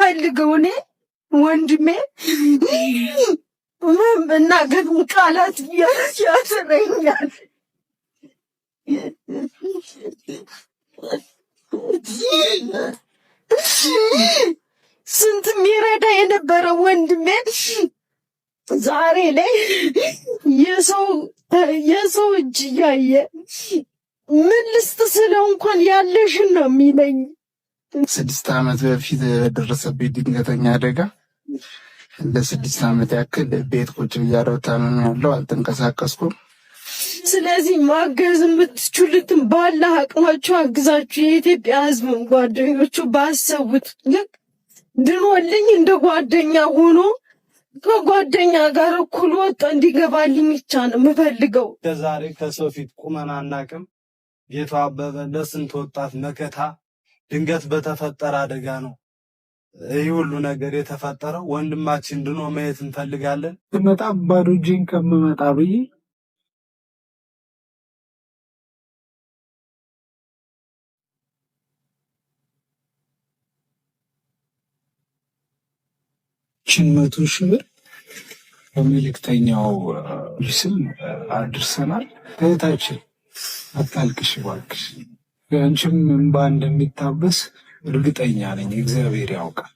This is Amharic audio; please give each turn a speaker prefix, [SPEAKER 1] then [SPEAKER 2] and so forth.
[SPEAKER 1] የምፈልገው እኔ ወንድሜ መናገር ቃላት ያስረኛል። ስንት የሚረዳ የነበረ ወንድሜ ዛሬ ላይ የሰው እጅ እያየ ምን ልስጥ ስለው እንኳን ያለሽን ነው የሚለኝ።
[SPEAKER 2] 6 ዓመት በፊት በደረሰብኝ ድንገተኛ አደጋ ለ6 ዓመት ያክል ቤት ቁጭ ብያለሁ። ታምሜያለሁ፣ አልተንቀሳቀስኩም።
[SPEAKER 1] ስለዚህ ማገዝ የምትችሉትን ባለ አቅማችሁ አግዛችሁ የኢትዮጵያ ሕዝብ ጓደኞቹ ባሰቡት ልክ ድኖልኝ እንደ ጓደኛ ሆኖ ከጓደኛ ጋር እኩል ወጥቶ እንዲገባልኝ ብቻ ነው የምፈልገው።
[SPEAKER 3] ከዛሬ ከሰው ፊት ቁመን አናቅም። ጌቱ አበበ ለስንት ወጣት መከታ ድንገት በተፈጠረ አደጋ ነው ይህ ሁሉ ነገር የተፈጠረው። ወንድማችን ድኖ ማየት እንፈልጋለን።
[SPEAKER 2] ስመጣ ባዶ እጄን ከምመጣ ብዬ ችን 100,000 ብር በመልእክተኛው ስም አድርሰናል። እህታችን አታልቅሽ እባክሽ፣ አንቺም እንባ እንደሚታበስ እርግጠኛ ነኝ። እግዚአብሔር ያውቃል።